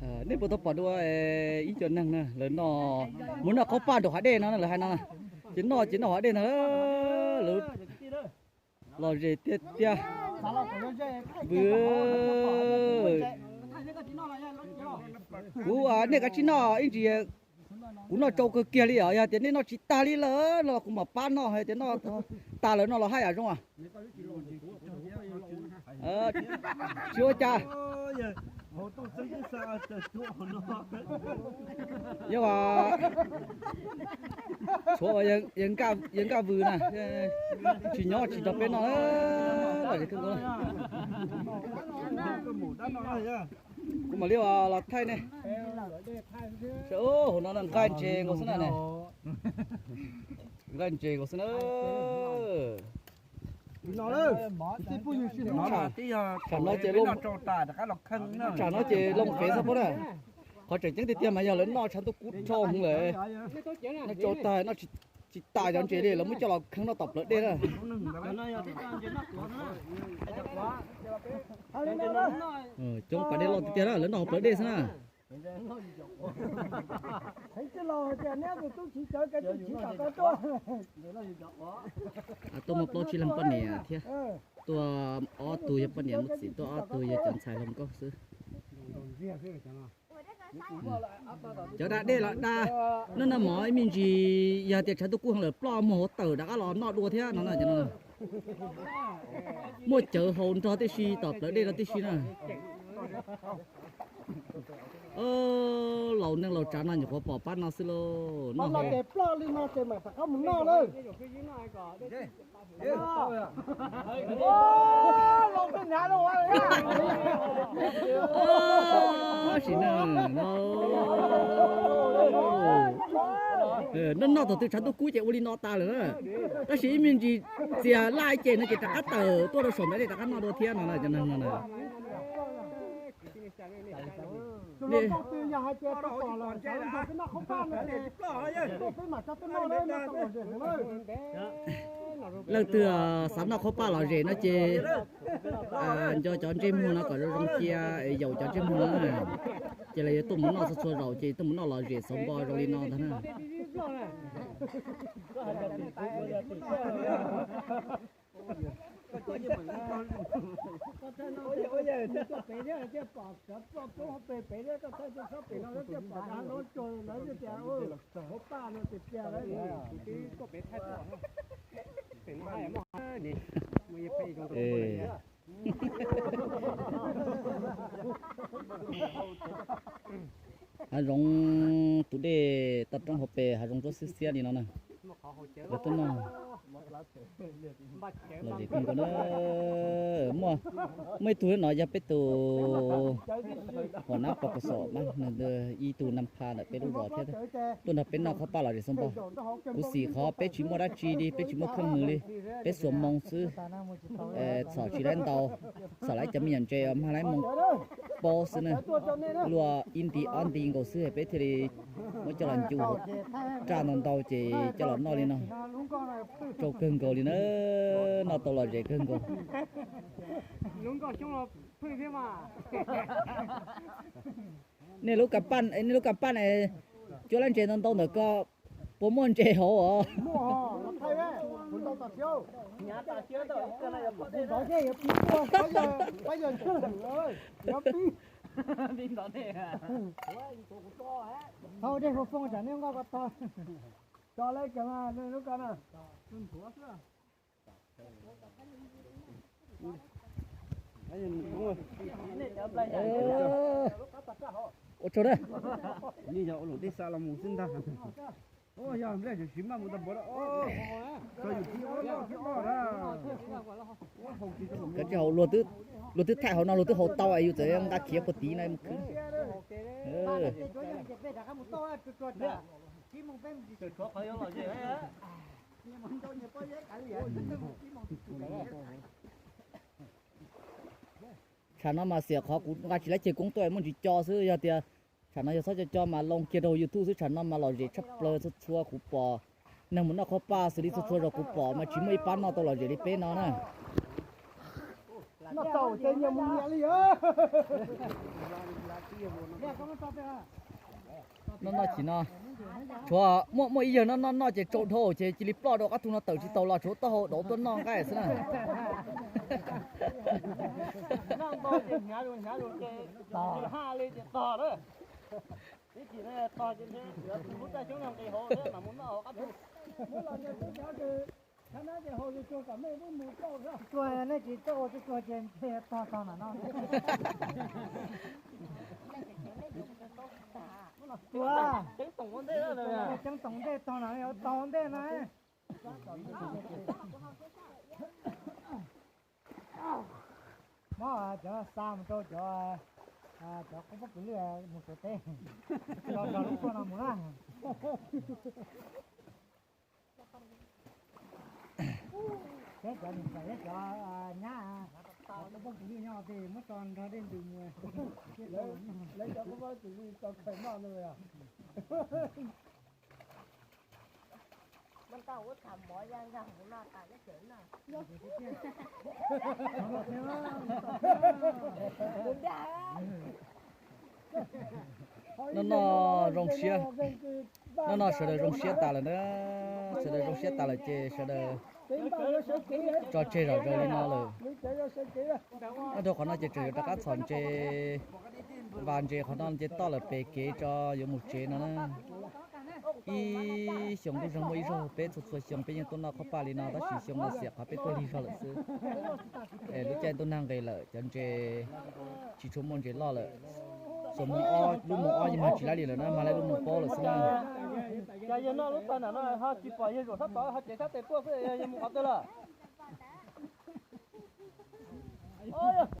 Nej puas tau pom dua ib co neeg na, lawv noj, mus noj qhov paj nraum hav dej no lawv hais no, ces noj ces noj hav dej no, lawv lom zem tiag tiag. Vwm, kuv, nej kav tsij noj ib ntsis, kuv noj tsau kawg kiag li os. Yog tias nej noj tsis tag li lawm no kuv mam pab noj, hais tias noj tag lawm no los haj yam zoo. Tsis ua cas. Yog, tshuav yawg Nkaj Vws na, tsis nyob tsis nrog peb noj lawm. Kuv mam li los thaij nej. Hauv no nqaij ntses nkaus xwb na. Nqaij ntses nkaus xwb na. Tsam no ces, tsam no ces loo fev xwb pob na. Qhov tseem ceeb tiag tiag mas yog lawv noj tshav ntuj kub rho hwv lawm, noj tsau tag noj tsis tas cov ntses li, lawv muab coj los kheej noj tom plawv dej na. Coob pas dej loj tiag tiag na, lawv noj hauv plawv dej xwb na. Tuaj muaj plaub tsib leeg poj niam thiab, tuaj ob tug yog poj niam muaj txiv, tuaj ob tug yog cov ntxhais hluas nkauj xwb. Cov da dej los da, noj noj mov ib me ntsis, yog tias tshav ntuj kub heev lawm ploj muag hauv tawm rov qab los noj dua thiab no na. Muaj cawv haus nrog tib si tom plawv dej no tib si na. Laus neej laus tsav no nyuam qhuav pom pab no xwb lauj. Noj hauv ploj li no ces mam rov qab mus noj lawm. Sim neej no, noj noj thaum twg tshav ntuj kub ces ua li no tas lawm na. Tab sis ib me ntsis txias laj ces no ces rov qab tawm tuaj rau saum ntawd rov qab noj dua thiab no na, cov neeg no na. Leej twg xav noj qhaub paj lom zem no ces nco cov ntsej muag no kom zoo zoo cia, yaum cov ntsej muag no, ces lawv yuav tuaj mus noj txhua txhua zaus ces tuaj mus noj lom zem xauv npo zoo li no ntag na. Hav zoov tus dej toj roob hauv pes hav zoov ntsuab xiab xiab li no na. Lawv tuaj noj lom zem kawg nkaus na. Muaj, muaj ib tug no yog peb tus uas nab pos kaus xom, ib tug nam pha ntawm peb lub zos thiab, tuaj nrog peb noj qhaub paj lom zem xauv npo. Kuv xim qhov peb tsis muaj dab tsi li, peb tsis muaj kheej nws li, peb xuas moo xwb, txhom tsis laib ntau, txhom laib cov me nyuam ntses mag laib moo paub xwb na. Luaj ib nti ob nti nkaus xwb peb thiaj li muab coj los ncu hauv raj ntau ntau ces coj los noj li no. Tsau kawg nkaus li na, noj tau lom zem kawg nkaus. Nej lub kas paj, nej lub kas paj, cuab lab ntses ntau ntau ntawm ko puas muaj ntses hauv os? Ua tsaug na. Kav tsij haus, luag twb thaij hauv no luag twb haus tau es yus txawm nqa khiav puag tid no mus khwv. Tsam no mas xiam qhov kuv nqa tsis laib ceg koob tuaj muaj ntsis co xwb, yog tias tsam no yog txhob co co mas loo kiag rau YouTube xwb, tsam no mas lom zem tshaj plaws txhua txhua kuv pom. Neeg mus noj qhaub paj xws li txhua txhua zaus kuv pom mas tsis muaj ib pab noj tau lom zem li peb no na. Noj tau ces nyias mus nyias li os. Noj noj chim no, tshuav muaj muaj ib yawg noj noj noj ces tsau dhau ces cia li ploj rau qab tu no tawm tsis tau los tshuav taub hau dauv tuaj noj nqaij xwb na. Noj ntau ces hnyav zus hnyav zus ces haj li ces tog lawm. Ib chim tog ces tus lub raj xyoob nqis hauv thiab mam mus noj hauv qab tu. Tsuag nej tsis txawj ua tsuag tsuag ces tog tog na no. Tsuag, ceeb toom ntej tog na, yuav tog ntej na. Muab cov xa mus rau cov, cov qub pob kws lwj mus suav teb, los nrog lub tshuaj no mus na. Peb cov niam tais thiab cov nyab, qub pob kws lwj nyob tej muab tso nrog dej ntws mus. Lawv cov qub pob kws lwj tso khaws noj no. Noj noj zoo siab, noj noj sawv daws zoo siab tas lawm na. Sawv daws zoo siab tas lawm ces sawv daws tso tseg zom zaws li no lawm. Nyob rau qhov no ces tseem yuav rov qab txhom ntses, vas ntses qhov no ces toj lawm pem kev tso yuav mus tsev no na. Ib xyoos ntuj zeeg muaj ib zaug, peb txhua txhua xyoo peb yeej tuaj noj qhob paj li no tab sis xyoo no xiam qhov peb tuaj lig zog lawm xwb. Es lub caij ntuj nag nqis lawm cov ntses tsis tshua muaj ntses loj lawm. Xyoo moos ob, lub moos ob yeej mag tsis laib li lawm na, mag laib lub moos plaub lawm xwb na. Cas yawg noj lub tag nram no ho tsis pom yawg zaum sab tod, ho cev sab tes tuaj xwb, yawg mus qhov twg lawm?